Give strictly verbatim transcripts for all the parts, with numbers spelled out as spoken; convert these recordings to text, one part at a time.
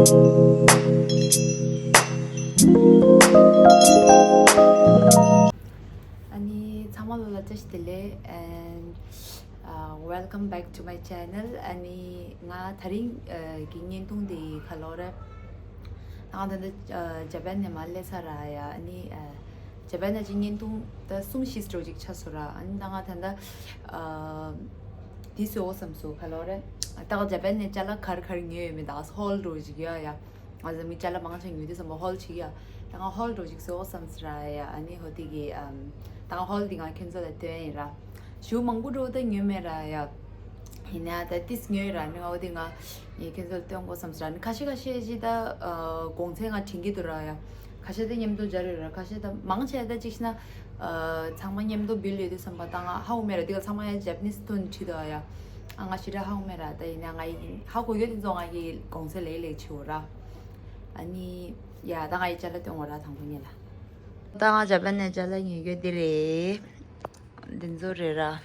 ཨ་ནི་ཚང་མ་ལོ་ལ་བཀྲ་ཤིས་བདེ་ལེགས། and uh, welcome back to my channel. ཨ་ནི་ང་དེ་རིང་གི་བརྙན་ཐུང་འདི་ག་ལོ་རེད། ང་ད་ལྟ་ཇ་པན་ནས་མར་སླེབས་ཚར་ར་ཡ། ཨ་ནི་ཇ་པན་ནས་ཅིག་བརྙན་ཐུང་ད་གསུམ་བཞི་འདྲ་ཅིག་ཆགས་སོང་ར། ཨ་ནི་ད་ང་ད་ལྟ་འདི་བཟོ་དགོས་བསམ་སོང་། ག་ལོ་རེད། ད་ང་ཇ་པན་ནས་ཅ་ལག་ག་རེ་ག་རེ་ཉོས་ཡོད་མེད་ད་ཧོལ་འདྲ་ཅིག་ཡ་ཡ། ང་ཚོ་མི་ཅ་ལག་མང་ཆེ་ཉོས་དུས་ཙམ་པ་ཧོལ་བྱེད་ཀྱི་ཡ། ད་ང་ཧོལ་འདྲ་ཅིག་བཟོ་དགོས་བསམ་སོང་ར་ཡ། ཨ་ནི་ཧོ་དེ་གི་ཨམ། ད་ང་ཧོལ་འདི་ང་ཁྱེད་ཚོ་ལ་སྟོན་ཡིན་ར། ཞེ་པོ་མང་པོ་འདྲ་ད་ཉོས་མེད་ར་ཡ། ཡིན་ན་ད་ཏིས་ཉོས་ར། ཨ་ནི་ང་ཧོ་དེ་ང་ངས་ཁྱེད་ཚོ་ལ་སྟོན་དགོས་བསམ་སོང་ར། ཨ་ནི་ཁ་ཤས་ཁ་ཤས་ཅིག་ད་གོང་ཚད་ང་དྲན་གྱི་འདུག་ར་ཡ། ཁ་ཤས་ད་མཉམ་དུ་སྦྱར་ཡོད་ར། ཁ་ཤས་ད་མང་ཆེ་ད་ཅིག་ཤི་ན། ཨ། ཚང་མ་མཉམ་དུ་བིལ་ཡོད་དུས་ཙམ་པ་ད་ང་ཧ་གོ་མེད་ར། འདི་ག་ཚང་མ་ཡང་ཇ་པ་ནིས་ཐོན་བྲིས་འདུག་ཡ། ཨ་ང་ཞེ་དྲག་ཧ་གོ་མེད་ར། ད་ཡིན་ན་ང་ཡིན་ཧ་གོ་ཡོད་དེ་ཚོ་ང་གི་གོང་ཚད་ལེགས་ལེགས་བྱེད་འོ་ར། ཨ་ནི་ཡ་ད་ང་ཡི་ཅ་ལག་སྟོན་འོ་ར་དང་པོ་ཉིད་ལ། ད་ང་ཇ་པན་ནས་ཅ་ལག་ཉོས་ཡོད་འདི་རེད། འདི་ཚོ་རེད་ར།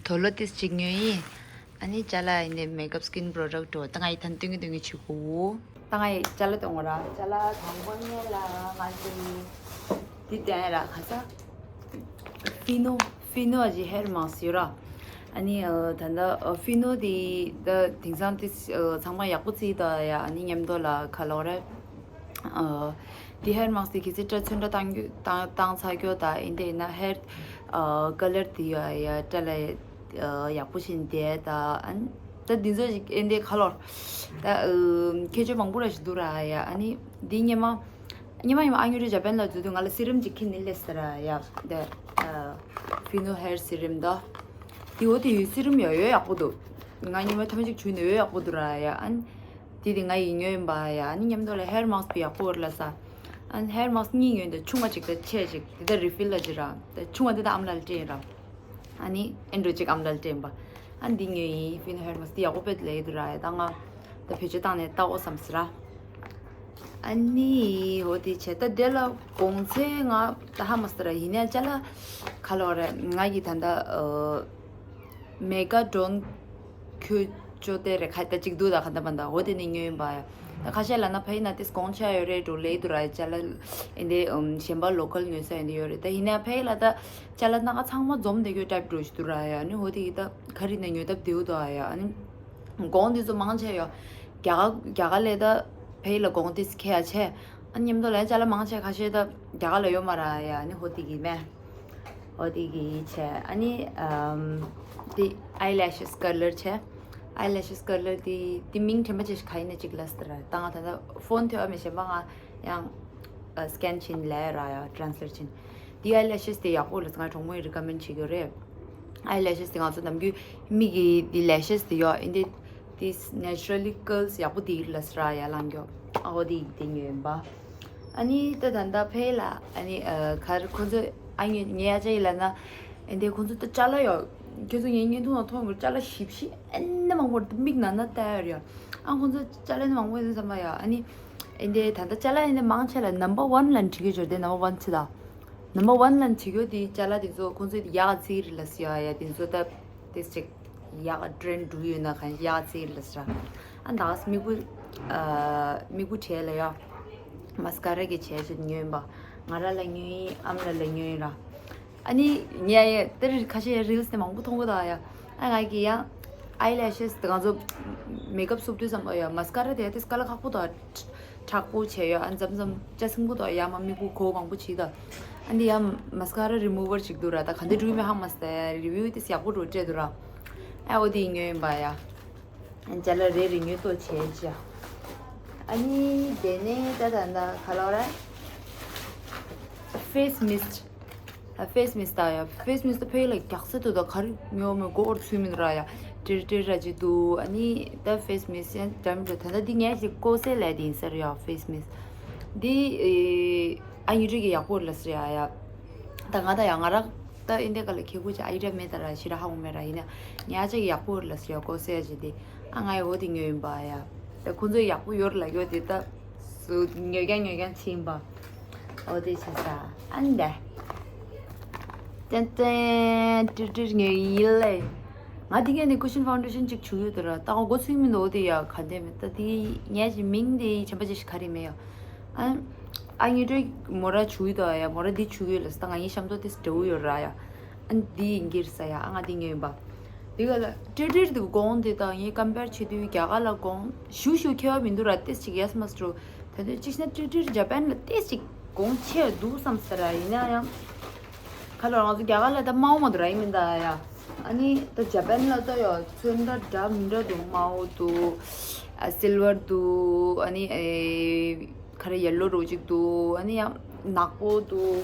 དོ་ལོ་ཏིས་གཅིག་ཉོས་ཡིན། ཨ་ནི་ཅ་ལག་ཡིན་ནའི་མེག་ཨབ་སི་ཀིན་པོ་རོ་ཌག་འོ་ད་ང་ཡི་ཐན་སྟོན་གི་སྟོན་གི་བྱེད་དགོས། ད་ང་ཡི་ཅ་ལག་སྟོན་འོ་ར། ཅ་ལག་དང་པོ་ཉིད་ལ་ང་ཚོ་འདི་སྟོན་ར། ག་ས་ཕི་ནོ་ཕི་ནོ་ཨ་ཅི་ཧེར་མཱ་སི་ཡོད་ར། ཨ་ནི་ཨ་ད་ལྟ་ཨ་ཕི་ནོ་དེ་ད་དེང་སང་དེ་ཨ་ཚང་མ་ཡག་པོ་བརྩིས་ད་ཡ། ཨ་ནི་མཉམ་དུ་ལ་ག་ལོ་རེད། ཨ་དེ་ཧེར་མཱ་སི་དེ་གི་ཚེ་སྐྲ་ཚོན་ཁྲ་བཏང་རྒྱུ་བཏང་བཏང་ཚར་རྒྱུ་ད་ཡིན་དེ་ཡིན་ན་ཧེར་ཨ་ཀ་ལར་དེ་ཡ་ཡ་སྐྲ་ལ་ཨ་ཡག་པོ་བྱིན་དེ་ད་ཨ་ནི་ད་འདི་ཚོ་ཞིག་ཨེ་འདི་ག་ལོར་ད་ཨ་ཁྱད་ཆོས་མང་པོ་ར་ཞིག་འདུག་ར་ཡ། ཨ་ནི་འདི་སྔོན་མ་སྔོན་མ་ཡིན་ཨ་ཉུ་རི་ཇ་པན་ལ་འཛུལ་དུས་ང་ལ་སི་རམ་ཅིག་ཁྱེར་ནས་སླེབས་ཟེར་ར་ཡ། ད་ཨ་ཕི་ནོ་ཧེར་སི་རམ་ད་དེ་འོ་དེ་ཡོད་སི་རམ་ཡོད་ཡོད་ཡག་པོ་འདུག་ང་སྔོན་མ་ཐེངས་མ་གཅིག་བྱུགས་ནས་ཡོད་ཡག་པོ་འདུག་ར་ཡ། ཨ་ནི་དེ་དེ་ང་ཡི་ཉོས་ཡིན་པ་ཡ། ཨ་ནི་མཉམ་དུ་ལ་ཧེར་མཱ་སི་ཡག་པོ་ཡོད་ལ་ས། ཨ་ནི་ཧེར་མཱ་སི་གཉིས་ཉོས་འདུག་ཆུང་བ་གཅིག་ད་ཆེ་གཅིག་དེ་ད་རི་ཕིལ་ལ་ཅི་ར། ད་ཆུང་བ་དེ་ད་ཨམ་ལ་ལ་སྤྲད་ཡིན་ར། ཨ་ནི་ཨེ་འགྲོ་གཅིག་ཨམ་ལ་ལ་སྤྲད་ཡིན་པ། ཨ་ནི་འདི་ཉོས་ཡིན། ཕི་ནོ་ཧེར་མཱ་སི་དེ་ཡག་པོ་དཔེ་ལས་འདུག་ར་ཡ། ད་ང་ད་བེད་སྤྱོད་བཏང་ནས་ལྟ་འོ་བསམ་སི་ར། ཨ་ནི་འོ་དེ་བྱས་ད་དེ་ལ་གོང་ཚད་ང་ད་ཧ་མ་སི་ར། ཡིན་ནའི་ཅ་ལག་ག་ལོ་རེད། ང་གི་ད་ད་ཨ་མེ་ག་ཌོན་ཁྱོད་ཅོ་ཏེ་རེ་ཁ་ད་ཅིག་འདུག་ད་ག་ད་མ་ད་འོ་དེ་ནས་ཉོས་ཡིན་པ་ཡ། ད་ཁ་ཤས་ལ་ན་ཕ་ཡི་ན་ཏེ་གོང་ཆ་ཡོད་རེད་འགྲོ་ལེ་འདུག་ར་ཡ། ཅ་ལག་ཨེ་འདི་ཨམ་གཞན་པ་ལོ་ཀལ་ཉོས་ས་ཨེ་འདི་ཡོད་རེད། ད་ཡིན་ན་ཕ་ཡི་ལ་ད་ཅ་ལག་སྣ་ཁ་ཚང་མ་འཛོམས་བསྡད་རྒྱུ་ཊའིབ་འགྲོ་ཞིག་འདུག་ར་ཡ། ཨ་ནི་འོ་དེ་གི་ད་ག་རེ་ན་ཉོ་ཐབས་བདེའུ་འདུག་ཨ་ཡ། ཨ་ནི་གོང་འདི་ཚོ་མང་ཆེ་ཡོད། རྒྱ་གར་རྒྱ་གར་ལས་ད་ཕ་ཡི་ལ་གོང་ཏིས་ཁེ་ཡ་ཆེ། ཨ་མཉམ་དུ་ལ་ཅ་ལག་མང་ཆེ་ཁ་ཤས་ད་རྒྱ་གར་ལ་ཡོད་མ་ར་ཡ། ཨ་ནི་ཧོ་དེ་གི་མེ། ཧོ་དེ་གི་ཆེ། ཨ་ནི་ཨམ་དེ་ཨའི་ལེ་ཤེས་ཀ་ལར་ཆེ། ཨའི་ལེ་ཤེས་ཀ་ལར་དེ་དེ་མིང་དྲན་པ་ཆེ་ཤི་ག་ཡིན་ན་ཅིག་ལ་སི་ཏི་ར། ད་ང་ད་ད་ཕོན་ཐོས་ཨ་མེ་གཞན་པ་ང་ཡང་སི་ཀེན་བྱིན་ལས་ར་ཡ་ཊ་རན་སི་ལེཊ་བྱིན། དེ་ཨའི་ལེ་ཤེས་དེ་ཡག་པོ་ལ་ང་གྲོགས་མོ་ཡི་རི་ཀ་མེན་བྱེད་ཀྱི་རེད། ཨའི་ལེ་ཤེས་དེ་ང་ཚོ་ནམ་རྒྱུན་མིག་གི་དེ་ལེ་ཤེས་དེ་ཡོད་ཨིན་དེ། དེ་ནེ་ཅུ་རལ་ལི་ཀར་ལི་ཡག་པོ་དེ་ལ་སི་ར་ཡ་ལང་གྱོ། ཨ་འོ་དེ་དེ་ཉོས་ཡིན་པ། ཨ་ནི་ད་ད་ད་ཕེ་ལ་ཨ་ནི་ཨ་གར་ཁོ་ཚོ་ཨ་ནི་ཉེ་ཡ་ཅག་ཡིན་ལ་ན། ཨ་འདི་ཁོ་ཚོ་ད་ཅ་ལག་ཡོད། ཁྱོད་ཚོ་ངའི་བརྙན་ཐུང་ལ་མཐོང་དགོས་ཅ་ལག་ཞིབ་ཞིབ་ཨ་ནི་མང་པོ་མིག་ནང་ན་ལྟ་ཡ་རེད། ཨ་ཁོ་ཚོ་ཅ་ལག་ནི་མང་པོ་ཡོད་བསམ་པ་ཡ། ཨ་ནི་ཨ་འདི་ད་ད་ཅ་ལག་ཡིན་ན་མང་ཆེ་ལ་ནམ་བར་ཝན་ལ་འཁྲི་གི་འབྱོར་དེ་ནམ་བར་ཝན་ཚི་ད། ནམ་བར་ཝན་ལ་འཁྲི་གི་དེ་ཅ་ལག་དེ་ཚོ་ཁོ་ཚོ་ཡག་ཚིག་རེད་ལ་སི་ཡ་ཡ་དེ་ཚོ་ད་དེ་ཅིག་ཡག་ཊ་རེན་འགྲོ་ཡོད་ན་གང་ཡག་ཚིག་ལ་ཟེར། ཨ་ད་མིག་དཔེ་ཨ་མིག་དཔེ་བྲིས་ལ་ཡ། མ་སི་ཀ་ར་གི་བྱས་ཅིག་ཉོས་ཡིན་པ། ང་ར་ལ་ཉོས་ཡིན། ཨ་མ་ལ་ལ་ཉོས་ཡིན་ར། ཨ་ནི་ངས་ཡ་དེར་ཁ་ཤས་རིལ་སི་དེ་མང་པོ་མཐོང་གི་འདུག་ཡ། ཨ་ང་གི་ཡ་ཨའི་ལེ་ཤེས་དེ་ང་ཚོ་མེག་ཨབ་བསུབ་དུས་ཙམ་པ་ཡ་མ་སི་ཀ་ར་དེ་ཡ་དེ་དཀའ་ལས་ཁག་པོ་འདུག་དྲག་པོ་བྱས་ཡོད། ཨ་མཚམས་མཚམས་ལྕགས་སྲིན་པོ་དང་ཡ་མ་མིག་དཔེ་གོ་མང་པོ་བྱེད་ད། ཨ་འདི་ཡ་མ་སི་ཀ་ར་རི་མུ་ཝར་ཅིག་འདུག་ར། ད་ག་འདི་འགྲུལ་མེད་ཧ་མ་སི་ད་ཡ་རི་བིའུ་དེ་ཡག་པོ་འགྲོ་སྤྲད་འདུག་ར། ཨ་འོ་དེ་ཉོས་ཡིན་པ་ཡ། ཅ་ལག་རེ་རེ་ཉོས་ཏོ་བྱས་ཅི། ཨ་ནི་དེ་ནས་ད་ད་ད་ག་ལོ་ར། ཕེ་སི་མིསི་ཊི། ཕེ་སི་མིསི་ཊི་ཡ། ཕེ་སི་མིསི་ཊི་ཕེ་ལ་རྒྱག་ས་དུ་ད་ག་རེ་ཉོ་མི་གོ་འོར་ཚུལ་མིན་ར་ཡ། ཏིར་ཏིར་ར་ཅི་དུ། ཨ་ནི་ད་ཕེ་སི་མིསི་ཊི་ཡ་འགྲམ་དུ་ད་ད་འདི་ངས་ཞིག་ཀོ་སེ་ལས་དེ་ཡིན་ཟེར་ཡ་ཕེ་སི་མིསི་ཊི། འདི་ཨ་ཡུ་རི་གི་ཡག་པོ་ར་ཟེར་ཡ་ཡ། ད་ང་ད་ཡ་ང་ར་ད་ཨིན་དེ་ག་ལ་ཁེ་གུ་ཅི་ཨའི་ཌི་ཡ་མེད་ད་ར་ཞི་ར་ཧ་གོ་མེད་ར། ཡིན་ན་ངས་ཨ་ཅག་གི་ཡག་པོ་ར་ཟེར་ཡ་ཀོ་སེ་ཡ་ཅི་དེ། ཨ་ང་ཡ་འོ་དེ་ཉོས་ཡིན་པ་ཡ། ད་ཁོ་ཚོ་ཡག་པོ་ཡོད་ར་ལ་ཡོད་དེ་ད། སུ་ཉོ་རྐྱང་ཉོ་རྐྱང་ཕྱིན་པ། འོ་དེ་བྱས་ས། ཨ་ནི་འདི། ཏན་ཏན་ཏིར་ཏིར་ཉོ་ཡིན་ལེ། ང་དེ་གས་ནས་ཀུ་ཤན་ཕའུན་ཌེ་ཤན་ཅིག་བྱུག་ཡོད་དོ་ར། ད་ང་མགོ་ཚོས་མི་འདུག་དེ་ཡ་ག་འདྲ་མེད། ད་དེ་ངས་ཅིག་མིང་དེ་གཞན་པ་ཅིག་ཞིག་ག་རེ་མེད་ཡ། ཨ་ཨ་ངའི་འདྲ་མོ་ར་བྱུག་ཡོད་དོ་ཡ། མོ་ར་དེ་བྱུག་ཡོད་ལ་ད་ང་ཡི་ཤམ་ཐོག་དེ་འདྲ་བོ་ཡོད་ར་ཡ། ཨ་དེ་ཡིན་གྱི་རེད་ས་ཡ། ཨ་ང་དེ་ཉོས་ཡིན་པ། དེ་ག་ལ་ཏྲེ་ཏྲེར་དེ་གོང་དེ་དང་ངས་ཀམ་པེར་བྱེད་དུས་རྒྱ་གར་ལ་གོང་ཞུ་ཞུ་ཁེ་བ་མི་འདུག་ར། ཏེས་ཅིག་ཡས་མ་སྤྲོ། ད་དུས་ཅིག་ན་ཏྲེ་ཏྲེར་ཇ་པན་ལ་ཏེས་ཅིག་གོང་ཆེ་འདུག་བསམ་ས་ར། ཡིན་ན་ཡང་། ཁ་ལོ་ང་ཚོ་རྒྱ་གར་ལ་ད་དམའ་བོ་མ་འདུག་ར། ཡིན་མིན་ད་ཡ། ཨ་ནི་ད་ཇ་པན་ལ་ད་ཡ་ཚོན་ཁྲ་འདྲ་མི་འདྲ་འདུག་དམའ་བོ་འདུག་ཨ་སིལ་ཝར་འདུག་ཨ་ནི་ཨེ་ཁ་རེ་ཡེ་ལོ་རོ་ཅིག་འདུག་ཨ་ནི་ཡང་ནག་པོ་འདུག་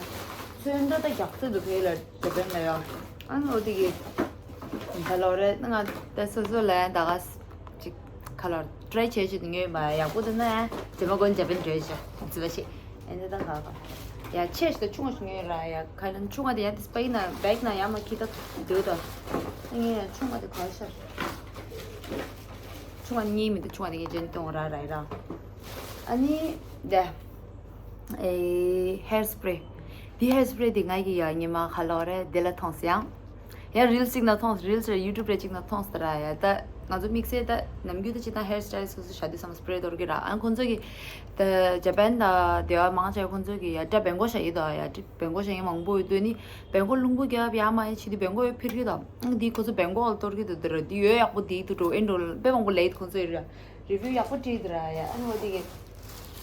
ཚོན་ཁྲ་ད་རྒྱག་ཚོད་འདུག་ཕེ་ལ་ཇ་པན་ལ་ཡ། ཨ་ནི་འོ་དེ་གི་ཁ་ལོ་རེད། ང་ད་སོ་སོ་ལ་ཡང་ད་ག་ཅིག་ཁ་ལོ་ཊ་རའི་བྱས་བྱས་དུ་ཉོས་མ་ཡག་པོ་འདུག་ན་ཇེ་མ་གོན་ཇ་པན་འདྲ་ཞིག་ཟི་བ་ཞིག་ཨེ་འདི་ད་ག་ག་ཡ་ཆེ་ཞིག་ད་ཆུང་བ་ཞིག་ཉོས་ར། ཡ་ཁ་ལན་ཆུང་བ་དེ་ཡ་དེ་སྤེ་ན་བེག་ན་ཡ་མ་ཁི་ད་འདོད་ད་ངས་ཆུང་བ་དེ་ག་ཤར། ཆུང་བ་གཉིས་མི་འདུག་ཆུང་བ་དེ་ངས་ཇེན་གཏོང་ར་ར་ར། ཨ་ནི་དེ་ཨེ་ཧེར་སྤྲེ། དེ་ཧེར་སྤྲེ་དེ་ང་གི་ཡ་ཉི་མ་ཁ་ལོ་རེད། དེ་ལ་མཐོང་སི་ཡང་། ཡང་རིལ་ཅིག་ན་མཐོང་། རིལ་ཅིག་ཡུ་ཊུབ་རེ་ཅིག་ན་མཐོང་སྟེ་ར། ཡ་ད་ང་ཚོ་དམིགས་བསལ་ད་ནམ་རྒྱུན་ད་ཅི་ད་ཧེར་སི་ཊའིལ་སོ་སོ་བྱ་དུས་ཙམ་སྤྲེ་གཏོར་གི་ར། ཨ་ཁོང་ཚོ་གི་ད་ཇ་པན་ད་དེ་བ་མང་ཆེ་ཁོང་ཚོ་གི་ཡ་ད་བེང་གོ་ཤ་ཡི་ད་ཡ་བེང་གོ་ཤ་ཡི་མང་པོ་ཡོད་དུས་ནི་བེང་གོ་རླུང་བུ་རྒྱབ་ཡ་མ་ཡ་ཆི་དུས་བེང་གོ་ཡོད་ཕིར་གི་ད་འདི་ཁོ་ཚོ་བེང་གོ་གཏོར་གི་འདུག་དེ་ར། འདི་ཡོད་ཡག་པོ་འདི་དུ་འགྲོ་ཨེ་འགྲོ་དཔེ་མང་པོ་ལེ་ཁོང་ཚོ་ཡི་ར། རི་བིའུ་ཡག་པོ་བྲིས་འདུག་ར་ཡ། ཨ་ནི་འོ་དེ་གི་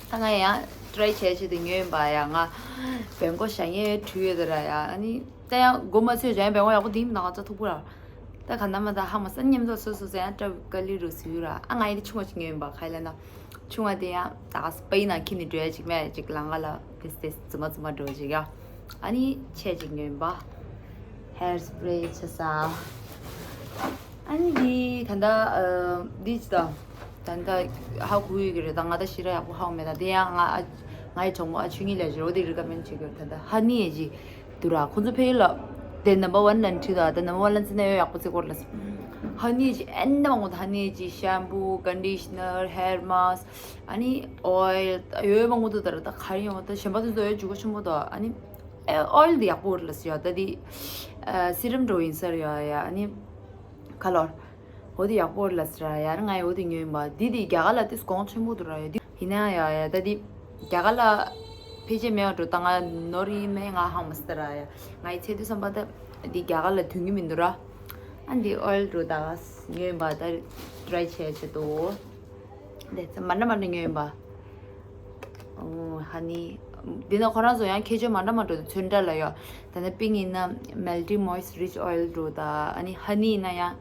ད་ང་ཡང་ཊ་རའི་བྱས་བྱས་དེ་ཉོས་ཡིན་པ་ཡ། ང་བེང་གོ་ཞ་ཉེ་བྲིས་ཡོད་དུ་ར་ཡ། ཨ་ནི་ད་ཡང་མགོ་མ་ཚོས་ཀྱང་བེང་གོ་ཡག་པོ་དེ་མི་ན་ང་ཚོ་ཐུག་པོ་ར། ད་ག་ན་མ་ད་ཧ་མ་སན་མཉམ་དུ་སོ་སོ་ཟེར་ཡང་ཊ་རའི་ཀ་ལི་རུ་སུ་ར། ཨ་ང་ཡི་དེ་ཆུང་བ་ཞིག་ཉོས་ཡིན་པ་ཁ་ལ་ན། ཆུང་བ་དེ་ཡང་ད་སྤེ་ན་ཁྱི་ནི་འགྲོ་ཡ་ཅིག་མེད་ཅིག་ལང་ག་ལ་དེ་དེ་ཙི་མ་ཙི་མ་འགྲོ་ཅིག་ཡ། ཨ་ནི་ཆེ་ཅིག་ཉོས་ཡིན་པ། ཧེར་སྤྲེ་ཆེ་ས། ཨ་ནི་འདི་ད་ལྟ་ཨ་འདི་ཅི་ད། ད་ལྟ་ཧ་གོ་ཡོད་ཀྱི་རེད། ད་ང་ད་ཞེ་དྲག་ཡག་པོ་ཧ་གོ་མེད། ད་དེ་ཡང་ང་ཨ་ང་ཡི་གྲོགས་མོ་ཨ་ཆོས་ཉིད་ལས་བྱེད་འོ་དེ་རི་ཀ་མེན་བྱེད་ཀྱི་ཡོད། ད་ལྟ་ཧ་ནི་ཡེ་ཅི་འདུག་ར། ཁོང་ཚོ་ཕེ་ལ་དེ་ནམ་བར་ཝན་ལན་ཁྲི་ད། ད་ནམ་བར་ཝན་ལན་ཙི་ན་ཡོད་ཡག་པོ་ཙི་སྐོར་ལ། ཧ་ནི་ཡེ་ཅི་ཨེན་ད་མང་པོ། ད་ཧ་ནི་ཡེ་ཅི་ཤམ་པུ་ཀན་ཌི་ཤ་ནར་ཧེར་མཱ་སི་ཨ་ནི་ཨོ་ཡལ་ཡོད་མང་པོ་འདུག་ད་ར། ད་ག་རེ་ཡོང་ད་གཞན་པ་དེ་ཚོ་ཡོད་འཇུག་གོ་ཆེན་པོ་ད། ཨ་ནི་ཨོ་ཡལ་དེ་ཡག་པོ་རེད་ལ་སི་ཡ། ད་དེ་སི་རམ་འགྲོ་ཡིན་ས་རེད་ཡ། ཡ་ཨ་ནི། ཁ་ལོར། འོ་དེ་ཡག་པོ་རེད་ལ་སི་ར་ཡ། ང་ཡི་འོ་དེ་ཉོས་ཡིན་པ། འདི་དེ་རྒྱ་གར་ལ་དེ་གོང་ཆེན་པོ་འདུག་ར་ཡ། འདི་ཡིན་ན་ཡ་ཡ་ད་དེ་རྒྱ་གར་ལ་ཕལ་ཆེར་མེད་པ་འགྲོ། ད་ང་ནོར་ཡིན་མེད་ང་ཧ་མ་སི་ད་ར་ཡ། ང་ཡི་ཚེ་དུས་བསམ་པ་ད་འདི་རྒྱ་གར་ལ་ཐོན་གི་མི་འདུག་ར། ཨ་འདི་ཨོ་ཡལ་འགྲོ་ད་ཉོས་ཡིན་པ། ད་ཊ་རའི་བྱས་བྱས་འདུག་དེ་ཚེ་མ་འདྲ་མ་འདྲ་ཉོས་ཡིན་པ། ཨོ་ཧ་ནི། འདི་ན་ཁོ་རང་ཚོ་ཡང་ཁྱད་ཆོས་མ་འདྲ་མ་འདྲ་འདུག་ཚོན་ཁྲ་ལ་ཡོད། ད་ནི་པིང་ཡིན་ན་མལ་ཏི་མོའི་སི་རིཆ་ཨོ་ཡལ་འདུག་ད་ཨ་ནི་ཧ་ནི་ཡིན་ན་ཡང་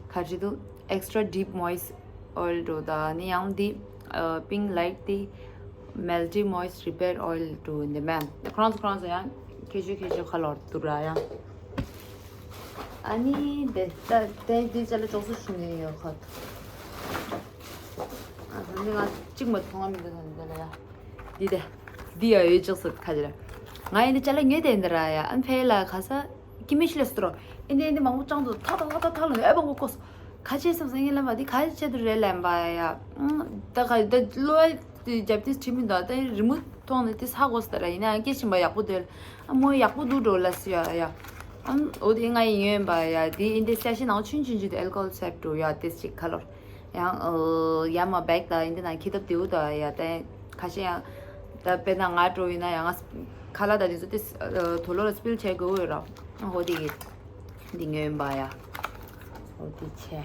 ག་རེ་འདུག་ཨེག་སི་ཊ་ར་ཌིབ་མོའི་སི་ཨོ་ཡལ་འདུག་ད་ཨ་ནི་ཡང་འདི་ཨ་པིང་ལའིཊ་འདི་མལ་ཏི་མོའི་སི་རི་པེར་ཨོ་ཡལ་འདུག་འདི་མེད། ཁོ་རང་ཚོ་ཁོ་རང་ཚོ་ཡང་ཁྱད་ཆོས་ཁྱད་ཆོས་ཁ་ལོར་འདུག་ར་ཡང་། ཨ་ནི་དེ་ལྟ་དེ་འདི་ཅ་ལག་ཅོག་ཙེ་ཞིག་ནས་ཡོད་ཁ། ཨ་ད་འདི་ང་གཅིག་མ་མཐོང་བ་མི་འདུག་ད་འདི་ལ་ཡ། འདི་དེ། འདི་ཡ་ཡོད་ཅོག་ཙེ་ཁ་ཅིག་ར། ང་ཡི་འདི་ཅ་ལག་ཉོས་དེ་འདི་ར་ཡ། ཨན་ཕེ་ལ་ཁ་ས་ཀི་མི་ཤི་ལེ་སི་ཏོ་རོ། ཨིན་འདི་ཨིན་འདི་མང་པོ་ཅང་དུ་ཐ་ཐ་ཐ་ཐ་ཐ་ལ་ཨེ་བང་གོ་ཀོ་སོ། ཁ་ཆེ་སམ་སེང་ལ་མ་འདི་ཁ་ཆེ་དུ་རེ་ལེན་པ་ཡ། ད་ཁ་ད་ལོ་ཨེ་རྒྱབ་དེ་ཁྲིམས་མི་འདུག་ད་རི་མོ་མཐོང་ནས་དེ་ས་གོ་སི་ད་ར། ཡིན་ན་ཡང་སྐྱེ་ཆེན་པ་ཡག་པོ་འདོད། ཨ་མོ་ཡག་པོ་འདུག་འགྲོ་ལ་སི་ཡ་ཡ། ཨམ་འོ་དེ་ང་ཡི་ཡོན་པ་ཡ། དེ་ཨིན་དེ་སེ་ཤན་ནང་ཆུན་ཆུན་ཆུན་དེ་ཨལ་ཀོ་ཧོལ་སེབ་འགྲོ་ཡ་དེ་ཅིག་ཁ་ལོར། ཡང་ཨོ་ཡ་མ་བེག་ད་ཨིན་དེ་ན་ཁི་ཏབ་དེའུ་ད་ཡ། དེ་ཁ་ཤས་ཡང་ད་དཔེར་ན་ང་འགྲོ་ཡིན་ན་ཡང་ང་ཁ་ལ་ད་དེ་ཚོ་དེ་དོ་ལོ་ལ་སྤིལ་བྱེད་དགོས་ཡོད་ར། ཨ་འོ་དེ་གི་དེ་ཡོན་པ་ཡ། འོ་དེ་ཆེ།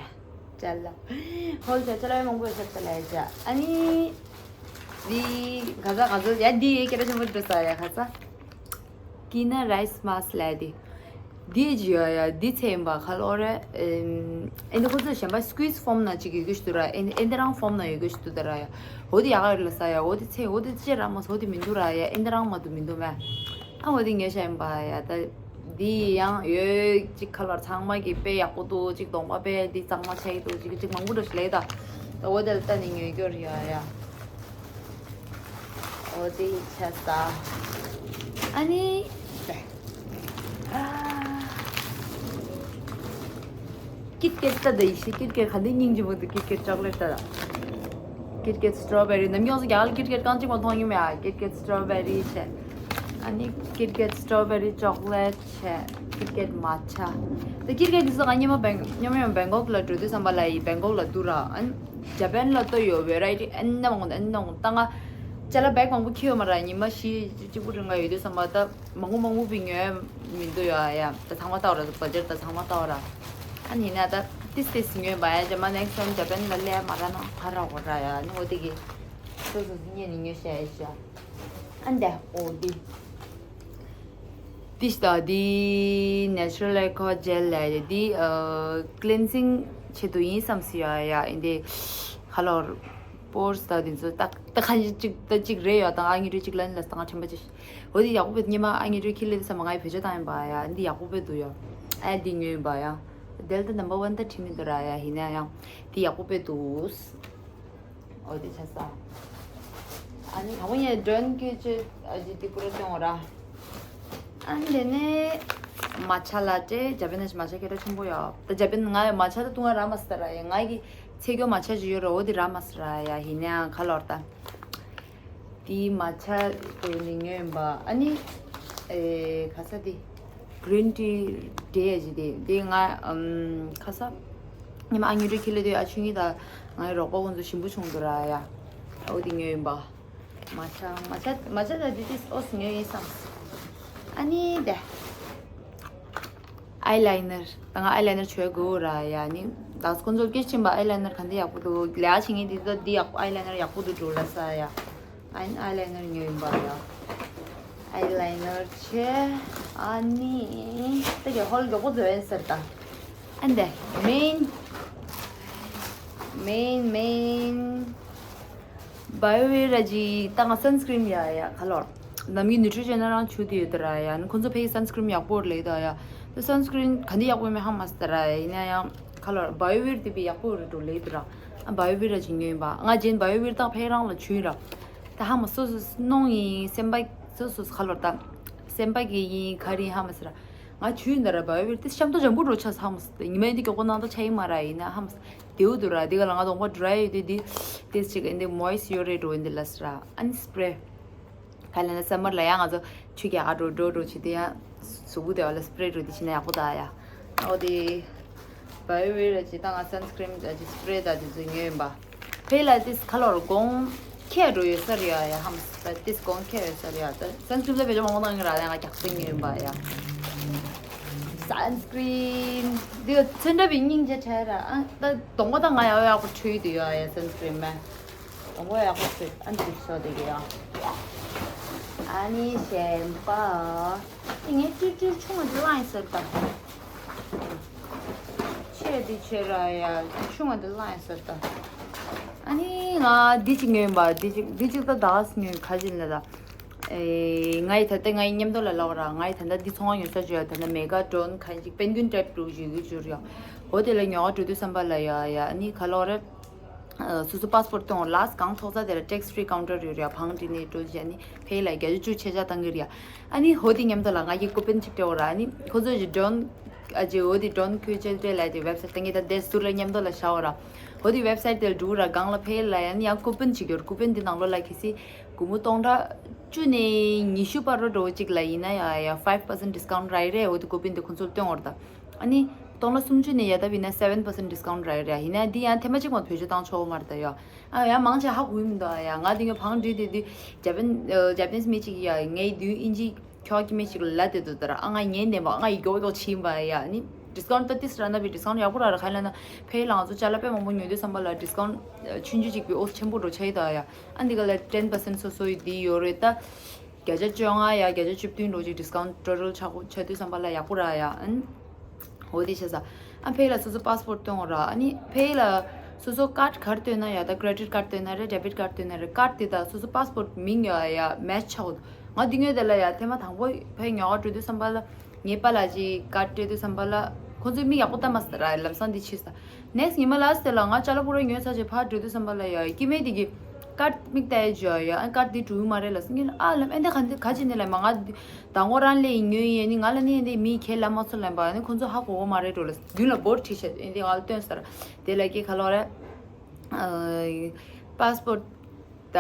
ཅ་ལག་ཧོལ་ཆ་ཅ་ལག་མང་པོ་ཡོད་ས་ལ་ཡ་ཅ། ཨ་ནི་འདི་ག་ས་ག་ས་ཡ་འདི་ཡ་སྐད་ཆ་ཆེན་པོ་འགྲོ་ས་ཡ་ག་ས། ཀི་ན་རའི་སི་མཱ་སི་ལ་དེ། འདི་ཇི་ཡ་ཡ་འདི་ཚེ་ཡིན་པ་ཁ་ལོ་རེ། ཨེ་འདི་ཁོ་ཚོས་གཞན་པ་སི་ཀུའི་སི་ཕོམ་ན་ཅིག་ཡོད་གི་ཞུ་དུ་ར། ཨེ་འདི་རང་ཕོམ་ན་ཡོད་གི་ཞུ་དུ་ད་ར་ཡ། འོ་དེ་ཡག་ག་རེད་ལ་ས་ཡ། འོ་དེ་ཚེ་འོ་དེ་ཅེ་ར་མ་སོ་དེ་མི་འདུག་ར་ཡ། ཨེ་འདི་རང་མ་འདུག་མི་འདུག་མེ། ཨ་འོ་དེ་ངས་བཤད་ཡིན་པ་ཡ། ད་འདི་ཡང་ཡོད་ཅིག་ཁ་ལོར་ཚང་མ་གི་དཔེ་ཡག་པོ་འདུག་ཅིག་གདོང་པ་དཔེ་འདི་གཙང་མ་ཆགས་ཀྱི་འདུག་ཅིག་ཅིག་མང་པོ་འདྲ་ཞིག་ལས་ད། ད་འོ་དེ་ལ་ལྟ་ནས་ཉོས་རྒྱུ་རེད་ཡ་ཡ། འོ་དེ་ཆ་ས། ཨ་ནི། ཀིཊ་ཀེཊ་ལྟ་ད་ཡིན་ཤི། ཀིཊ་ཀེཊ་ག་འདི་སྙིང་རྗེ་མོ་འདུག་ཀིཊ་ཀེཊ་ཅོག་ལེཊ་ལྟ་ད། ཀིཊ་ཀེཊ་སི་ཊོ་བེ་རི། ནམ་རྒྱུན་ང་ཚོ་རྒྱ་གར་ཀིཊ་ཀེཊ་རྐང་གཅིག་མ་མཐོང་མྱོང་མེད་ཨ། ཀིཊ་ཀེཊ་སི་ཊོ་བེ་རི་བྱས། ཨ་ནི་ཀིཊ་ཀེཊ་སི་ཊོ་བེ་རི་ཅོག་ལེཊ་བྱས། Kit Kat matcha. ད་Kit Kat འདི་ཚོ་ང་སྔོན་མ་སྦེང་སྔོན་མ་ཡང་སྦེང་ཀོག་ལ་འགྲོ་དུས་ཙམ་པ་ལ་ཡི་སྦེང་ཀོག་ལ་འདུག་ར། ཨན་ཇ་པན་ལ་ལྟོས་ཡོད་variety ཨན་ན་མང་ཨན་ན་མང་ད་ང་ཅ་ལག་བེག་མང་པོ་འཁྱེར་ཡོད་མ་ར། ཉི་མ་བཞི་གཅིག་པུ་རིང་ག་ཡོད་དུས་ཙམ་པ་ད་མང་པོ་མང་པོ་བི་ཉོས་མི་འདུག་ཡ་ཡ། ད་ཚང་མ་ལྟ་བ་ར། བ་ཇར་ད་ཚང་མ་ལྟ་བ་ར། ཨ་ནི་ན་ད་ཏིས་ཏིས་ཉོས་པ་ཡ། ཇ་མ་next time ཇ་པན་ལ་ལས་མ་ར་ན་ཧ་ར་གོ་ར་ཡ། ནི་འོ་དེ་གི་སོ་སོ་སི་ཉེ་ནི་ཉོས་ཤ་ཡ་ཤ། ཨན་དེ་འོ་དེ། འདི་ཞིག་ད་འདི་Natural Eco Gel ལབ་ཡ་འདི་ཨ་cleansing ཆེད་དུ་ཡིན་བསམ་སི་ཡ་ཡ། ཨིན་དེ་ཁ་ལོར་pores ད་འདི་ཚོ་ཏག་ཏག་ཁ་ཅིག་ད་ཅིག་རེད་ཡ། ད་ཨ་ཉི་རེ་ཅིག་ལན་ལ་ད་ང་ཁྲེན་པ་ཅིག་འོ་འདི་ཡག་པོ་བེད། ཉི་མ་ཨ་ཉི་རེ་ཁི་ལེ་བསམ་ང་ཡི་བེད་སྤྱོད་བཏང་ཡིན་པ་ཡ། འདི་ཡག་པོ་བེད་འདུག་ཡ། ཨ་འདི་ཉོས་ཡིན་པ་ཡ། Delta number one ད་ཁྲིད་མི་འདུག་ར་ཡ། ཡིན་ན་ཡང་འདི་ཡག་པོ་བེད་འདུག་འོ་དེ་ཆ་ས། ཨ་ནི་དང་པོ་ངས་སྒྲོན་གྱི་ཆེད་ཨ་ཅི་ཏི་པུ་ར་སྟོན་འོ་ར། ཨ་ནི་དེ་ནས་མ་ཆ་ལ་ཏྲེ་ཇ་པན་ནས་མ་ཆ་སྐད་གྲགས་ཆེན་པོ་ཡོད། ད་ཇ་པན་ང་མ་ཆ་ད་ཏུང་ང་ར་མ་སི་ད་ར་ཡ། ང་གི་ཚེ་སྐྱོ་མ་ཆ་ཅི་ཡོད་ར། འོ་དེ་ར་མ་སི་ར་ཡ། ཡིན་ན་ཡང་ཁ་ལོར་ད། དེའི་མ་ཆ་དེ་ནི་ཉོས་ཡིན་པ། ཨ་ནི་ཨེ་ཁ་ས་དེ་green tea འདྲེས་ཡ་ཅི་དེ་དེ་ང་ཨམ་ཁ་ས་ཉི་མ་ཨ་ཉུ་རི་ཁི་ལེ་དེ་ཨ་ཆུ་ངི་ད་ང་ཡི་རོགས་པ་ཁོང་ཚོ་ཞིམ་པོ་བྱུང་འདུག་ར་ཡ། འོ་དེ་ཉོས་ཡིན་པ། མ་ཆ་མ་ཆ་མ་ཆ་ད་དེ་དེ་ཨོ་སི་ཉོས་ཡིན་བསམ། ཨ་ནི་དེ། Eyeliner ད་ང་eyeliner བྱོས་དགོས་ར་ཡ། ནི་ད་ཁོང་ཚོ་སྐད་ཆེན་པ་eyeliner ག་འདི་ཡག་པོ་འདུག་ལས་བྱེད་ངེས་འདི་ད་འདི་ཡག་པོ་eyeliner ཡག་པོ་འདུག་འགྲོ་ལ་ས་ཡ། ཨ་ནི་eyeliner ཉོས་ཡིན་པ་ཡ། Eyeliner བྱས། ཨ་ནི་ད་གི་ཧོལ་མགྱོགས་པོ་བཟོས་ཡིན་ཟེར་ད། ཨ་འདི་main main main Bio Verde ར་ཅི་ད་ང་sunscreen ཡ་ཡ་ཁ་ལོར། ནམ་གི་ནུ་ཊི་རི་ཅན་ནལ་རང་ཆུ་དེ་ཡོད་དེ་ར་ཡ། ཁོང་ཚོ་ཕའི་sunscreen ཡག་པོ་རེད་ད་ཡ། ད་sunscreen ག་འདི་ཡག་པོ་མེད་ཧ་མ་སི་ད་ར་ཡ། ཡིན་ན་ཡང་ཁ་ལོར་Bio Verde དེ་བི་ཡག་པོ་རེད་འགྲོ་ལེ་དེ་ར། ཨ་Bio Verde ར་ཅི་ཉོས་ཡིན་པ། ང་ཅན་Bio Verde ད་ཕའི་རང་ལ་ཆུ་ཡིན་ར། ད་ཧ་མ་སོ་སོ་སྣོང་ཡིན་སེམས་པ་སོ་སོ་ཁ་ལོར་ད། སེམས་པ་གི་ཡིན་ག་རེ་ཡིན་ཧ་མ་སི་ར། ང་ཆུ་ཡིན་ད་ར་Bio Verde དེ་ཤམ་ཏོ་འཇམ་པོ་འགྲོ་ཆ་ཧ་མ་སི། ཉི་མ་ཡིན་དེ་མགྱོགས་པོ་ནང་ད་ཆ་ཡིན་མ་ར། ཡིན་ན་ཧ་མ་སི། དེའུ་དུ་ར་དེ་ག་ལ་ང་དོང་པ་dry ཡོད་དེ་དེ་དེ་ཅིག་ཨེ་འདི་moist ཡོད་རེད་འགྲོ་ཨེ་འདི་ལ་སི་ར། ཨ་ནི་spray ག་ལ་ན་summer ལ་ཡང་ང་ཚོ་ཆུ་རྒྱག་ག་འགྲོ་འགྲོ་འགྲོ་ཆུ་དེ་ཡང་གཟུགས་པོ་དེ་བ་ལ་spray འགྲོ་དེ་བྱིན་ན་ཡག་པོ་ད་ཡ། ཨོ་དེ་Bio Verde ར་ཅི་ད་ང་sunscreen ད་ཅི་spray ད་དེ་ཚོ་ཉོས་ཡིན་པ། ཕེ་ལ་དེ་ཁ་ལོར་དགོང་ཁྱེད་འགྲོ་ཡོད་ས་རེད་ཡ། ཡ་ཧམ་ད་དེ་དགོང་ཁྱེད་ཡོད་ས་རེད་ཡ། ད་sunscreen ལ་བེད་སྤྱོད་མང་པོ་བཏང་གི་ར་ཡ། ང་རྒྱག་སེ་ཉོས་ཡིན་པ་ཡ། Sunscreen འདི་ཚོན་ཁྲ་བའི་སྙིང་རྗེ་ཆེ་ར། ཨ་ད་གདོང་པ་ད་ང་ཡག་ཡག་པོ་འཁྲུད་དུ་ཡོད་ཡ་sunscreen མེ། གདོང་པ་ཡག་པོ་འཁྲུད། ཨ་འདི་བཟོ་དེ་གི་ཡ། ཨ་ནི་གཞན་པ་དེ་ངས་ཀྲིལ་ཀྲིལ་ཆུང་བ་འདི་བླངས་ཡིན་ཟེར་ད། ཆེ་འདི་ཆེ་ར་ཡ་ཆུང་བ་འདི་བླངས་ཡིན་ཟེར་ད། ཨ་ནི་ང་འདི་གཅིག་ཉོས་ཡིན་པ། འདི་གཅིག་འདི་གཅིག་ད་ད་ཉོས་ཁ་ཅིག་ལ་ད། ཨེ་ང་ཡི་ད་ལྟ་ང་ཡི་མཉམ་དུ་ལ་ལབ་ར། ང་ཡི་ད་ལྟ་འདི་ཚོང་བ་ཉོ་ས་བཅོས་ཡ། ད་ལྟ་Megatron ག་ཅིག་penguin type འགྲོ་བཅོས་ཀྱི་བཅོས་ར། འོ་དེ་ལ་ཉོ་ག་འགྲོ་དུས་ཙམ་པ་ལ་ཡ་ཡ་ཨ་ནི་ག་ལོ་རེད། སོ་སོ་passport སྟོན་འོང་། last གང་ཐོག་ས་དེ་ལ་tax free counter ཡོད་རེད་ཡ། བང་སྒྲིག་ནས་འགྲོ་བྱས་ནི་ཕེ་ལ་བརྒྱ་ཆ་བཅུ་ཆད་ཆ་བཏང་གི་རེད་ཡ། ཨ་ནི་འོ་དེ་མཉམ་དུ་ལ་ང་གི་coupon གཅིག་སྤྲད་འོང་ར། ཨ་ནི་ཁོ་ཚོ་གི་drone ཨ་ཅེ་འོ་དེ་drone ཁྱོད་ཅེ་ཏྲེ་ལ་དེ་website ད་ངས་ད་དེ་ཟུར་ལ་མཉམ་དུ་ལ་བཞག་འོང་ར། འོ་དེ་website དེ་ལ་འགྲོ་ར། སྒང་ལ་ཕེ་ལ་ཡ་ནི་ཡང་coupon གཅིག་ཡོད། coupon དེ་ནང་ལོགས་ལ་གལ་སྲིད་སྒོར་མོ་སྟོང་ཕྲག་བཅུ་ནས་ཉི་ཤུ་བར་རོ་འགྲོ་གཅིག་ལ་ཡིན་ན་ཡ་ཡ་five percent discount རག་གི་རེད། འོ་དེ་coupon དེ་ཁོ་ཚོར་སྟོན་འོང་ར་ད། ཨ་ནི་སྟོང་ལ་སུམ་ཅུ་ནས་ཡར་ལྟ་བུ་ཡིན་ན་seven percent discount རག་གི་རེད། ཡིན་ན་འདི་ཡང་ཐེངས་མ་གཅིག་མ་བེད་སྤྱོད་བཏང་ཆོག་མ་རེད་ད་ཡ། ཨ་ཡ་མང་ཆེ་ཧ་གོ་གི་མི་འདུག་ཨ་ཡ། ང་འདི་ངའི་བང་སྒྲིག་དེ་འདི་Japan Japanese མི་གཅིག་ཡ་ངའི་དུས་ཨིན་ཇི་ཁྱོག་གི་མི་ཞིག་ལ་དེ་འདུག་ད་ར། ཨ་ང་ངའི་ནས་མ་ང་ཡི་མགྱོགས་མགྱོགས་ཕྱིན་པ་ཡ། ཨ་ནི་discount ད་ཏིས་ར་ན་བི་discount ཡག་པོ་ར་ར་ཁ་ལ་ན་ཕེ་ལ་ང་ཚོ་ཅ་ལག་དཔེ་མང་པོ་ཉོ་དུས་ཙམ་པ་ལ་discount ཆུང་ཆུང་ཅིག་བི་ཨོ་ཆེན་པོ་འགྲོ་ཆ་ཡི་ད་ཡ། ཨ་འདི་ག་ལ་ten percent སོ་སོ་ཡི་འདི་ཡོད་རེད་ད། བརྒྱ་ཆ་བཅོ་ལྔ་ཡ་བརྒྱ་ཆ་བཅུ་བདུན་འགྲོ་ཅིག་discount total ཆག་ཆ་དུས་ཙམ་པ་ལ་ཡག་པོ་ར་ཡ། ཨན། འོ་དེ་བྱས་ས། ཨ་ཕེ་ལ་སོ་སོ་passport སྟོན་འོང་ར། ཨ་ནི་ཕེ་ལ་སོ་སོ་card ག་རེ་སྟོན་ན་ཡ། ད་credit card སྟོན་ན་རེད། debit card སྟོན་ན་རེད། card དེ་དང་སོ་སོ་passport མིང་ཡ་ཡ་match ཆག་འོ། ང་འདི་ངོས་དེ་ལ་ཡ་ཐེངས་མ་དང་པོ་ཕེ་ཉོ་ག་འགྲོ་དུས་ཙམ་པ་ལ་ངའི་པཱ་ལགས་ཀྱིས་card སྤྲད་དུས་ཙམ་པ་ལ་ཁོང་ཚོའི་མིག་ཡག་པོ་ལྟ་མ་སོང་ར། ལམ་སང་འདི་ཕྱིས་ས། next ཉི་མ་last དེ་ལ་ང་ཅ་ལག་པུ་ར་ཉོས་ཚར་རྗེས་ཕར་འགྲོ་དུས་ཙམ་པ་ལ་ཡ་སྐྱེ་དམན་དེ་གིས་card མིག་ལྟ་ཡ་བྱོས་ཡ། ཨ་card འདི་འགྲོ་གི་མ་རེད་ལ་ཟེར། ངས་ཨ་ལམ་ཨེ་འདི་ག་འདི་ག་ཅི་ནས་ལ་མ་ང་ད་ངོ་རང་ལས་ཡིན་ཉོས་ཡིན། ཨ་ནི་ང་ལ་ནི་ཨེ་འདི་མིས་ཁས་ལེན་མ་ཚོར་ལབ་པ། ཨ་ནི་ཁོང་ཚོ་ཧ་གོ་གོ་མ་རེད་འགྲོ་ལ་མདུན་ལ་board བྲིས་བྱས་ཨེ་འདི་ང་ལ་སྟོན་ས་ར། དེ་ལ་ཀྱེ་ག་ལོ་རེད། ཨ་passport ད་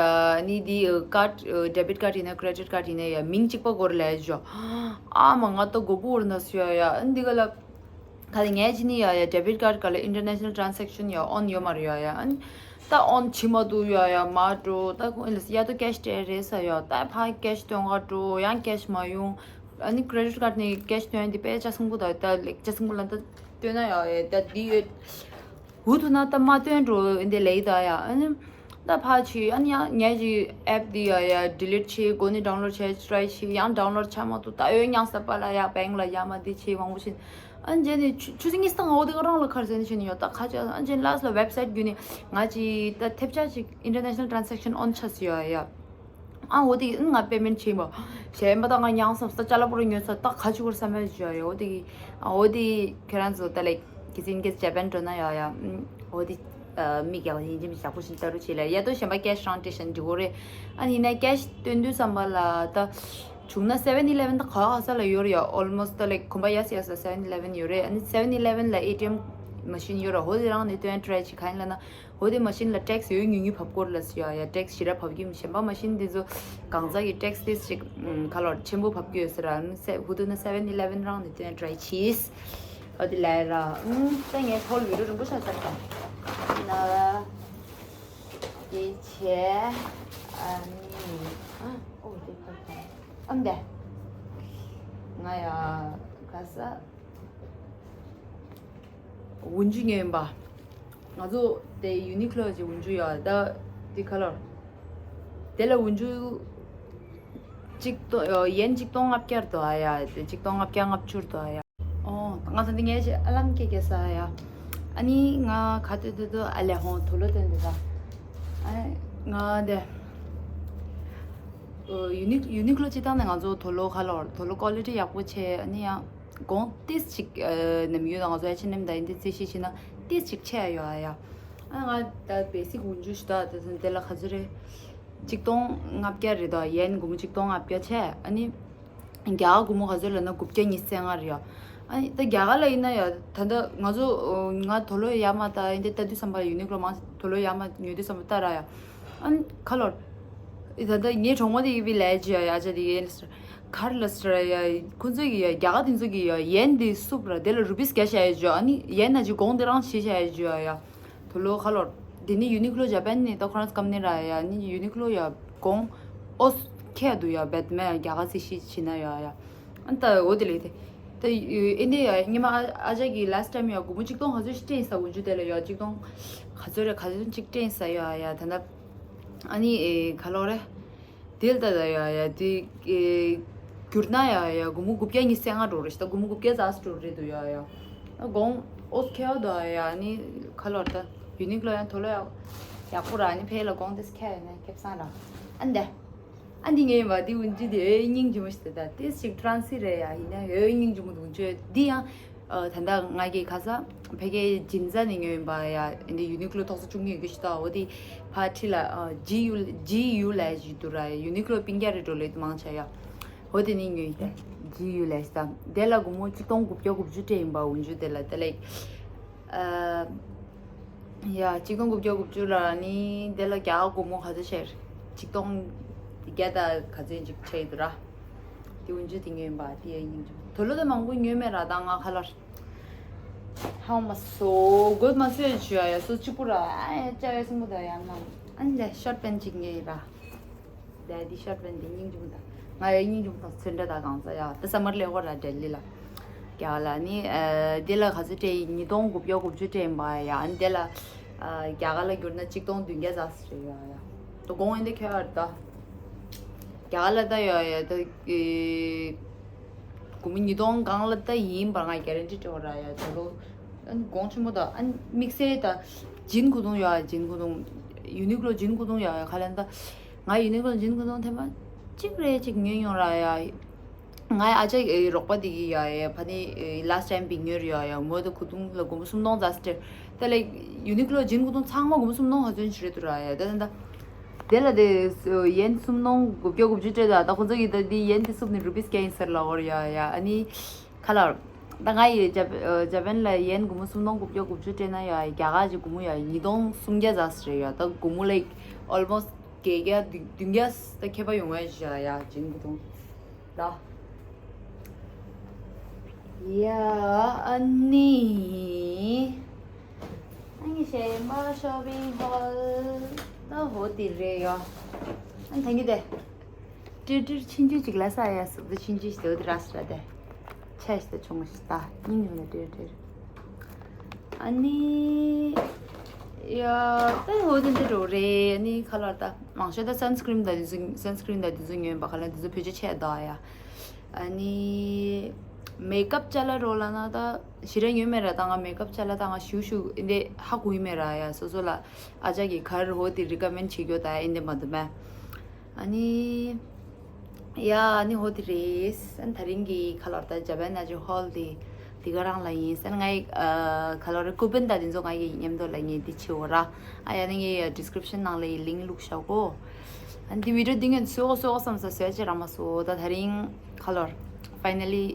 ནི་འདི་ཀར་ཌི་ཌེ་བིཊ་ཀར་ཌི་ཡིན་ན་ཀི་རེ་ཌིཊ་ཀར་ཌི་ཡིན་ན་ཡ་མིང་གཅིག་པ་སྐོར་ལ་ཡ་ཞོ། ཨ་མ་ང་ད་མགོ་སྐོར་ན་སུ་ཡ་ཡ་ཨ་ནི་འདི་ག་ལ། ག་ལ་ངས་ཅི་ནི་ཡ་ཡ་ཌེ་བིཊ་ཀར་ཌི་ག་ལ་ཨིན་ཊར་ནེ་ཤ་ནལ་ཊ་རན་སེག་ཤན་ཡ་ཨོན་ཡོད་མ་རེད་ཡ་ཡ་ཨ་ནི། ད་ཨོན་བྱེད་མ་ཐུབ་ཡ་ཡ་མ་འགྲོ། ད་ཁོང་ལ་ཡ་ཏོ་ཀེཤ་སྤྲད་རེད་ས་ཡ། ད་ཕ་ཀེཤ་སྟོན་ག་འགྲོ་ཡང་ཀེཤ་མ་ཡོང་། ཨ་ནི་ཀི་རེ་ཌིཊ་ཀར་ཌི་ནས་ཀེཤ་སྟོན་དེ་དཔེ་ཆ་ཚང་པོ་ད་ད་ལེགས་ཆ་ཚང་པོ་ལ་ད་སྟོན་ན་ཡ་ཡ་ད་འདི་ཡོད། འུ་ཐུག་ན་ད་མ་སྟོན་འགྲོ་འདི་ལེགས་ད་ཡ། ཨ་ནི་ད་ཕ་ཆི་ཨ་ནི་ཡང་ངས་ཀྱི་ཨེབ་འདི་ཡ་ཡ་ཌི་ལིཊ་བྱེད། འགོ་ནས་ཌའུན་ལོཌ་བྱས་ཊི་རའི་བྱེད། ཡང་ཌའུན་ལོཌ་ཆ་མ་ཐུབ། ད་ཡོད་ཉང་ས་པ་ལ་ཡ་བེང་ལ་ཡ་མ་འདི་བྱེད་མང་པོ་བྱེད། ཨ་ནི་རྗེས་ནས་ཆུ་ཆུ་ཚོད་གཉིས་སྟོང་འོ་དེ་ག་རང་ལ་ཁར་ཟེར་ནས་བྱས་ནས་ཡོད། ད་ཁ་ཆ་ཨ་ནི་རྗེས་ལ་སི་ལ་ཝེབ་སའིཊ་བརྒྱུད་ནས་ང་ཅི་ད་ཐེབས་ཆག་ཅིག་ཨིན་ཊར་ནེ་ཤ་ནལ་ཊ་རན་སེག་ཤན་ཨོན་ཆགས་སི་ཡོད་ཡ། ཨ་འོ་དེ་ང་པེ་མེན་ཊི་བྱེད་མོ་བྱས་མ་ད་ང་ཉང་སམ་ས་ཅ་ལག་པོ་ར་ཉོས་ས་ད་ཁ་ཆུ་བར་བསམ་ཡ་ཞུ་ཡ་ཡ། འོ་དེ་ཨ་འོ་དེ་ཁྱེད་རང་ཚོ་ད་ལེགས་ཀི་ཟིན་གི་ཇ་པན་འགྲོ་ན་ཡ་ཡ། འོ་དེ་མི་རྒྱག་ཡིན་གྱི་མི་ཞག་པོ་བཞིན་ལྟ་རུ་བྱེད་ལ་ཡ། ཏོ་གཞན་པ་ཀེཤ་རང་སྟེ་ཤན་འགྲིག་གོ་རེད། ཨ་ནི་ཡིན་ན་ཀེཤ་སྟོན་དུས་བསམ་པ་ལ་ད་བྱུང་ན་སེ་ཝན་ཨི་ལེ་ཝན་ད་ག་ག་ས་ལ་ཡོད་རེད་ཡ། ཨོལ་མོ་སི་ཊི་ད་ལེགས་གོམ་པ་ཡ་སི་ཡ་ས་སེ་ཝན་ཨི་ལེ་ཝན་ཡོད་རེད། ཨ་ནི་སེ་ཝན་ཨི་ལེ་ཝན་ལ་ཨེ་ཊི་ཨེམ་མ་ཤིན་ཡོད་ར། འོ་དེ་རང་ནས་སྟོན་ཊི་རའི་བྱེད། ག་ཡིན་ལ་ན། འོ་དེ་མ་ཤིན་ལ་ཊེག་སི་ཡོད་ཉུང་ཉུང་བབས་སྐོར་ལ་སི་ཡ་ཡ་ཊེག་སི་ཞེ་དྲག་བབས་ཀྱི་མི་གཞན་པ་མ་ཤིན་དེ་ཚོ་གང་ཟག་གི་ཊེག་སི་ཏིས་ཅིག་ཁ་ལོར་ཆེན་པོ་བབས་ཀྱི་ཡོད་ཟེར་ར། ཨ་ནི་སེ་ཧུ་དུ་ན་སེ་ཝན་ཨི་ལེ་ཝན་རང་ནས་སྟོན་ཊི་རའི་བྱེད། འོ་དེ་ལས་ར། ཨུམ་ད་ངས་ཧོལ་བི་ཌི་ཡོ་རིང་པོ་ཆགས་ཆགས་དང་ན་དེ་བྱས། ཨ་ནི་ཨ་འོ་དེ་ཁ་ཁ་ཨམ་དེ་ང་ཡ་ག་ས། འོན་ཇུ་ཉོས་ཡིན་པ། ང་ཚོ་དེ་ཡུ་ནི་ཀློ་གི་འོན་ཇུ་ཡོད་ད། དེ་ཁ་ལོར། དེ་ལ་འོན་ཇུ་གཅིག་སྟོང་ཡེན་གཅིག་སྟོང་ལྔ་བརྒྱ་འདུག་ཨ་ཡ། དེ་གཅིག་སྟོང་ལྔ་བརྒྱ་ལྔ་བཅུ་འདུག་ཨ་ཡ། ཨོ་ང་ད་འདི་ངས་ཅི་ཨ་ལམ་སྐད་སྐད་ས་ཡ། ཨ་ནི་ང་ག་ཏོ་ཏོ་ཏོ་ཨ་ལེ་ཧོང་དུ་ལོ་ཏན་འདུག་ད། ཨ་ང་དེ་ཡུ་ནི་ཡུ་ནི་ཀློ་གཅིག་སྟོང་ནས་ང་ཚོ་དུ་ལོ་ཁ་ལོར་དུ་ལོ་ཀོ་ལི་ཊི་ཡག་པོ་ཆེ། ཨ་ནི་ཡང་གོང་ཏིས་ཅིག་ནམ་ཡོད་ང་ཚོ་ཨེཆ་ཨེན་ཨེམ་དང་ཡིན་དེ་རྩིས་ཤིག་བྱས་ན་ཏིས་ཅིག་ཆེ་ཡོད་ཨ་ཡ། ཨ་ང་ད་བེ་སིག་འོན་ཇུ་ཞུ་ད་དེ་ཚོ་དེ་ལ་ག་ཚོད་རེད། གཅིག་སྟོང་ལྔ་བརྒྱ་རེད་ད། ཡེན་སྒོར་མོ་གཅིག་སྟོང་ལྔ་བརྒྱ་ཆེ། ཨ་ནི་རྒྱ་གར་སྒོར་མོ་ག་ཚོད་ལབ་ན་དགུ་བརྒྱ་ཉི་ཤུ་རྩ་ལྔ་རེད་ཡ། ཨ་ནི་ད་རྒྱ་གར་ལ་ཡིན་ན་ཡ་ད་ལྟ་ང་ཚོ་ང་དུ་ལོ་ཡ་མ་ད་ཡིན་དེ་ལྟ་དུས་བསམ་པ་ཡུ་ནི་ཀློ་མང་དུ་ལོ་ཡ་མ་ཉོས་དུས་བསམ་པ་ལྟ་ར་ཡ། ཨ་ནི་ཁ་ལོར། ཨི་ད་ལྟ་ངའི་གྲོགས་མོ་དེ་ཡི་བི་ལས་ཀྱི་ཡ་ཡ་ཅ་དེ་ཡིན་ལ་སར། གར་ལ་སར་ཡ། ཁོ་ཚོ་གི་ཡ་རྒྱ་གར་དེ་ཚོ་གི་ཡ་ཡེན་དེ་སུབ་ར་དེ་ལ་རུ་པིས་བརྒྱ་བྱ་ཡ་ཅོ། ཨ་ནི་ཡེན་ན་ཅི་གོང་དེ་རང་ཞི་བྱ་ཡ་ཅོ་ཡ་ཡ། དུ་ལོ་ཁ་ལོར། དེ་ནི་ཡུ་ནི་ཀློ་ཇ་པན་ནི་ད་ཁོ་རང་ཀམ་ནི་ར་ཡ། ནི་ཡུ་ནི་ཀློ་ཡ་གོང་ཨོས་ཁྱད་དུ་ཡ་བེད་མེ་རྒྱ་གར་སི་ཤི་ཆི་ན་ཡ་ཡ། ཨན་ད་འོ་དེ་ལས་དེ། ད་ཨེ་འདི་ཡ་ཉི་མ་ཨ་ཅག་གི་ལ་སི་ཊའིམ་ཡ་སྒོར་མོ་གཅིག་སྟོང་ག་ཚོད་ཞིག་སྤྲད་ཡིན་ས་འོན་ཇུ་དེ་ལ་ཡ་གཅིག་སྟོང་ག་ཚོད་རེ་ག་ཚོད་ཅིག་སྤྲད་ཡིན་ས་ཡ་ཡ་ད་ད། ཨ་ནི་ཨེ་ག་ལོ་རེད། དེ་ལྟ་ད་ཡ་ཡ་དེ་ཨེ་གྱུར་ན་ཡ་ཡ་སྒོར་མོ་དགུ་བརྒྱ་ཉི་ཤུ་རྩ་ལྔ་འགྲོ་རེད་ཤི། ད་སྒོར་མོ་དགུ་བརྒྱ་ཙམ་འགྲོ་རེད་འདུག་ཡ་ཡ། ཨ་གོང་ཨོས་ཁེ་བ་འདུག་ཡ་ཡ། ཨ་ནི་ག་ལོར་ད་ཡུ་ནི་ཀློ་ཡང་དོ་ལོ་ཡག་ཡག་པོ་ར། ཨ་ནི་ཕེ་ལ་གོང་དེ་ཁེ་ཡ་ན་ཁེབ་སང་ར། ཨ་འདི་ཨ་འདི་ངའི་བ་དེ་འུན་ཅི་དེ་ཨེ་སྙིང་རྗེ་མོ་ཞིག་དེ་ད་དེ་ཞིག་ཀྲན་སི་རེད་ཡ། ཡིན་ན་ཨེ་སྙིང་རྗེ་མོ་འདུག་འཇོ་འདི་ཡང་། ཨ་ད་ལྟ་ང་གི་ཁ་ས་ཕ་གིའི་ཇིན་ཛ་ནས་ཉོས་ཡིན་པ་ཡ། འདི་ཡུ་ནི་ཀློ་ཐོག་ས་བཅུ་གཉིས་ཡོད་གི་ཞིག་ད། འོ་དེ་ཕ་ཁྲི་ལ་ཨ་ཇི་ཡུ་ཇི་ཡུ་ལ་ཞིག་འདུག་ར། ཡུ་ནི་ཀློ་པིང་རྒྱ་རེ་འགྲོ་ལེ་དུ་མང་ཆ་ཡ། འོ་དེ་ནས་ཉོས་ཡིན་ད། ཇི་ཡུ་ལ་ཞིག་ད། དེ་ལ་སྒོར་མོ་གཅིག་སྟོང་དགུ་བརྒྱ་དགུ་བཅུ་སྤྲད་ཡིན་པ་འོན་ཇུ་དེ་ལ་དེ་ལ། ཨ་ཡ་གཅིག་སྟོང་དགུ་བརྒྱ་དགུ་བཅུ་ལ་ནི་དེ་ལ་རྒྱ་གར་སྒོར་མོ་ག་ཚོད་ཆེར། གཅིག་སྟོང་བརྒྱ་དང་ག་ཚོད་ཅིག་ཆེ་ཡི་འདུག་ར། དེ་འོན་ཇུ་དེ་ཉོས་ཡིན་པ་དེ་ཡ་སྙིང་རྗེ། དོ་ལོ་དེ་མང་པོ་ཉོས་མེད་ར་ད་ང་ཁ་ལར། ཧའོ་མ་སོ་གོད་མ་སོས་ཆུ་ཡ་ཡ་སོ་གཅིག་པུ་ར་ཨ་ཡ་ཅ་ཡ་སིང་པོ་ད་ཡ་ན་ཨ་ནི་ཤོར་པན་གཅིག་ཉོས་ཡི་ར། དེ་དེ་ཤོར་པན་དེ་སྙིང་རྗེ་མོ་ད། ང་ཡ་སྙིང་རྗེ་མོ་ད་ཚོན་འདྲ་ད་གང་ས་ཡ་ད་ས་མར་ལེ་ཧོ་ར་ཌེ་ལི་ལ། རྒྱ་གར་ལ་ནི་ཨ་དེ་ལ་ག་ཚོད་སྤྲད་ཡིན། ཉིས་སྟོང་དགུ་བརྒྱ་དགུ་བཅུ་སྤྲད་ཡིན་པ་ཡ། ཨ་ནི་དེ་ལ་ཨ་རྒྱ་གར་ལ་བསྒྱུར་ན་གཅིག་སྟོང་བདུན་བརྒྱ་ཙམ་རེད་ཡ་ཡ། ད་གོང་ཡིན་དེ་ཁྱད་པར་ད། རྒྱ་གར་ལ་ད་ཡ་ཡ་ད་ཨེ་སྒོར་མོ་ཉིས་སྟོང་སྒང་ལ་ད་ཡིན་པར་ང་གྷ་རན་ཊི་སྤྲད་ར་ཡ། ད་ལོ་ཨ་ནི་གོང་ཆེན་པོ་ད། ཨ་ནི་དམིགས་བསལ་ད་ཇིན་ཁུ་ཐུང་ཡ་ཡ། ཇིན་ཁུ་ཐུང་ཡུ་ནི་ཀློ་ཇིན་ཁུ་ཐུང་ཡ་ཡ་ཁ་ལན་ད། ང་ཡུ་ནི་ཀློ་ཇིན་ཁུ་ཐུང་ཐེངས་མ་གཅིག་རེ་གཅིག་ཉོས་ཡོང་ར་ཡ། ང་ཡ་ཨ་ཅག་གི་རོགས་པ་དེ་གི་ཡ་ཡ་ཕ་ནི་ལ་སི་ཊའིམ་བི་ཉོས་ར་ཡ་ཡ། མོ་ད་ཁུ་ཐུང་ལ་སྒོར་མོ་སུམ་སྟོང་ཙམ་སྤྲད། ད་ལེ་ཡུ་ནི་ཀློ་ཇིན་ཁུ་ཐུང་ཚང་མ་སྒོར་མོ་སུམ་སྟོང་ག་ཚོད་ཞིག་རེད་འདུག་ར་ཡ། ད་ད་ད། དེ་ལ་དེ་ཡེན་སུམ་སྟོང་དགུ་བརྒྱ་དགུ་བཅུ་སྤྲད་ད། ད་ཁོ་ཚོ་གི་ད་དེ་ཡེན་དེ་སུབ་ནི་རུ་པིས་བརྒྱ་ཡིན་ཟེར་ལ་འོར་ཡ་ཡ། ཨ་ནི་ཁ་ལར། ད་ང་ཡི་ཇ་ཇ་པན་ལ་ཡེན་སྒོར་མོ་སུམ་སྟོང་དགུ་བརྒྱ་དགུ་བཅུ་སྤྲད་ན་ཡ་རྒྱ་གར་གྱི་སྒོར་མོ་ཡ་ཉིས་སྟོང་སུམ་བརྒྱ་ཙམ་རེད་ཡ། ད་སྒོར་མོ་ལའིཀ་ཨོལ་མོ་སི་ བརྒྱད་བརྒྱ་བདུན་བརྒྱ་ད་ཁྱད་པར་ཡོང་ཡ་བཞག་ཡ་ཅིན་གི་དུང་ད། ཡ་ཨ་ནི། ཨ་ནི་ཞེ་མ་ཤོ་པིང་ཧོལ་ད་ཧོ་དེ་རེད་ཡ། ཨ་ནི་ཐང་གི་དེ། ཏྲིར་ཏྲིར་ཆུང་ཆུང་ཅིག་ལ་ས་ཡ་སུ་དེ་ཆུང་ཆུང་ཞིག་དེ་འོ་དེ་ར་སི་ར་དེ། ཆེ་ཞིག་དེ་ཆུང་ཞིག་ད་སྙིང་རུ་ནས་ཏྲིར་ཏྲིར། ཨ་ནི། ཡ། ད་ཧོ་དེ་འདི་འགྲོ་རེད། ཨ་ནི་ཁ་ལར་ད་མང་ཤོས་ད་སན་སི་ཀྲིན་ད་དེ་ཚོ་སན་སི་ཀྲིན་ད་དེ་ཚོ་ཉོས་པ་ཁ་ལར་དེ་ཚོ་བེད་སྤྱོད་ཆེ་ད་ཡ། ཨ་ནི། མེག་ཨབ་ཅ་ལག་རོ་ལ་ན་ད་ཞི་ར་ཉོས་མེད་ར། ད་ང་མེག་ཨབ་ཅ་ལག་ད་ང་ཞུ་ཞུ་ཨིན་དེ་ཧ་གོ་ཡི་མེད་ར་ཡ། སོ་སོ་ལ་ཨ་ཅག་གི་གར་ཧོ་དེ་རི་ཀ་མེན་བྱེད་རྒྱུ་ད་ཨིན་དེ་མ་འདུག་མེ། ཨ་ནི། ཡ་ཨ་ནི་ཧོ་དེ་རེད། ཨ་ནི་ད་རིང་གི་ཁ་ལོར་ད་ཇ་པན་ན་ཇི་ཧོལ་དེ་དེ་ག་རང་ལ་ཡིན་ཟེར་ང་ཡི་ཁ་ལོར་རི་ཀུ་པན་ད་དེ་ཚོ་ང་ཡི་མཉམ་དུ་ལ་ངས་དེ་ཆེ་བོ་ར། ཨ་ཡ་ནི་ངའི་ཌི་སི་ཀྲིབ་ཤན་ནང་ལ་ཡི་ལིང་ཀ་བླུགས་བཞག་གོ། ཨ་ནི་དེ་བི་ཌི་ཡོ་དེ་ངས་བཟོ་གོ་བཟོ་གོ་བསམ་ས་བཟོས་ཅེ་ར་མ་བཟོ་ད་ད་རིང་ཁ་ལོར་ཕའི་ནལ་ལི་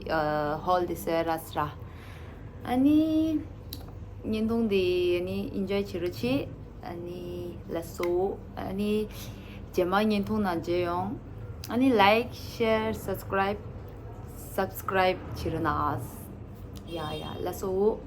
ཧོལ་དེ་བཟོས་ར་སི་ར། ཨ་ནི། བརྙན་ཐུང་འདི་ཨ་ནི་ཨིན་ཇོའི་བྱེད་རོགས་བྱེད། ཨ་ནི་ལགས་སོ། ཨ་ནི་རྗེས་མ་བརྙན་ཐུང་ནང་མཇལ་ཡོང་། ཨ་ནི་ལའིཀ་ཤེར་སབ་སི་ཀ་རའིབ། སབ་སི་ཀ་རའིབ་བྱེད་རོགས་གནང་། ཡ་ཡ་ལགས་སོ།